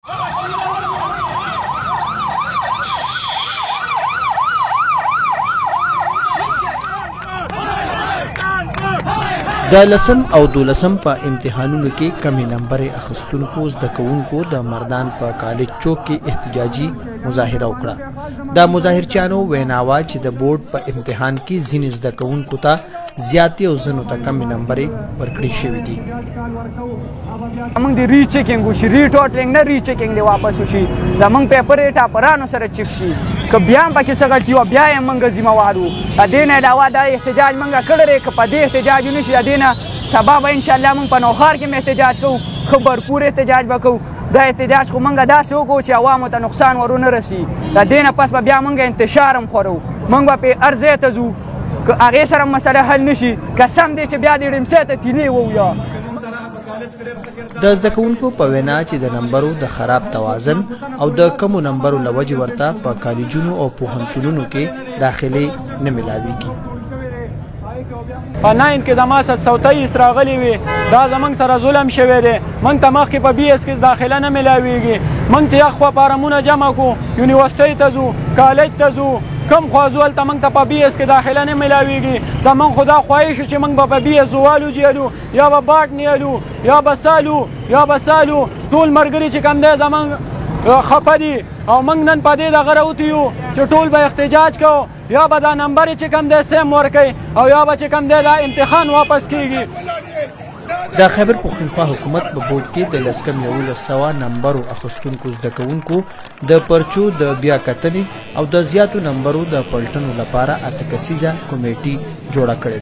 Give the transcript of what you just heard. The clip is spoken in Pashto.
د لسم او دولسم په امتحانونو کې کمې نمبرې اخیستونکو زده کوونکو د مردان په کالج چوک کې احتجاجي مظاهره وکړه. د مظاهرچیانو وینا وه چې د بورډ په امتحان کې ځینې زده کوونکو ته زیاتې او ځینو ته کمې نمبرې ورکړې شوې دي. موږ د ری چیکینګ وشي، ری ټوټلینګ نه، ری چیکینګ دی واپس وشي، زمونږ پیپر یې ټاپرانو سره چیک شي، که بیا هم پکې څه غلطي وه بیا یې موږ ذمه وار وو. د دې نه علاوه دا احتجاج موږ کړی دی، که په دې احتجاج ونه شي د دې نه سبا به انشاءالله موږ په نوښار کې هم احتجاج کوو، ښه بھرپور احتجاج به کوو. دا احتجاج خو موږ داسې وکړو چې عوامو ته نقصان ورونه رسي. د دې نه پس به بیا موږ انتشار هم خورو، موږ به پې هر ځای ته ځو، که هغې سره مسله حل نه شي قسم دی چې بیا دې ډیمسۍ ته تیلې وویه. د زده کوونکو په وینا چې د نمبرو د خراب توازن او د کمو نمبرو له وجې ورته په کالجونو او پوهنتونونو کې داخلې نه ملاویږي. په 9 کې زما 723 راغلي وي، دا زمونږ سره ظلم شوی دی. مونږ ته مخکې په بي اس کې داخله نه ملاویږي. مونږ چې یخوا فارمونه جمع کړو، یونیورسټۍ ته ځو، کالج ته ځو، کم خوا ځو، هلته مونږ ته په بي اس کې داخله نه ملاویږي. زمونږ خو دا خواهش چې مونږ به په بي اس زوالوجي الو، یا به باټني الو، یا به سالو، یا به سالو. ټول ملګري چې کوم دی زمونږ خفه دي، او مونږ نن په دې دغه راوتي یو چې ټول به احتجاج کوو، یا به دا نمبر چې کوم دی سیم ورکوي، او یا به چې کوم دی دا امتحان واپس کیږي. د خیبر پښتونخوا حکومت په بورډ کې د لس کم 1100 نمبرو اخیستونکو زده کوونکو د پرچو د بیا کتنې او د زیاتو نمبرو د پلټنو لپاره 8 کسیزه کمیټي جوړه کړې.